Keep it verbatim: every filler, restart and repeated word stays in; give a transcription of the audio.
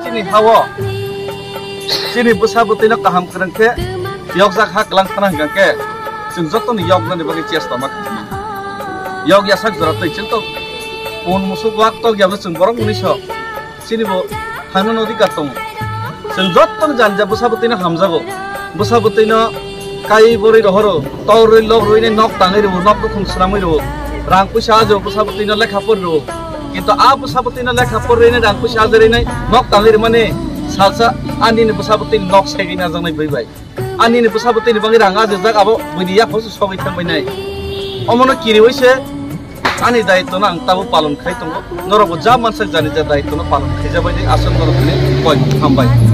Chini hao, chini bwsa bwtwino kaham kwrwng khe yokjak ha kwlang thana hwnkha khe, chwng jotoni yoknani bagwi chesta ma kha. Yok yasak jora twi chwng tok, pun musuk wak tok yabno chwng borok mwnwi sok. Chini bo thangnani odhikar tongo. Chwng jottoni janija bwsa bwtwino hamjago. Bwsa bwtwino kai borwi rohoro, tor rwi lok rwinai nok tangwi rwo, nok bukhung swnamwi rwo. Rang puisa ajo bwsa bwtwino lekha pori rwo. Kintu a bwsa bwtwino lekha pori rwinai rang puisa ajo rwinai nok tangwi rwmani salsa anini bwsa bwtwini nok segwi najaknai bwrwi bai. Anini bwsa bwtwini bagwi rang ajajak abo buini yaphang se sogwi thangbainai. Omono kiriwi se ani daitwno ang tabuk palon khai tongo. Norokbo ja mansak jani ja daitwno palon khaijabaidi aswk norokni koi hambai.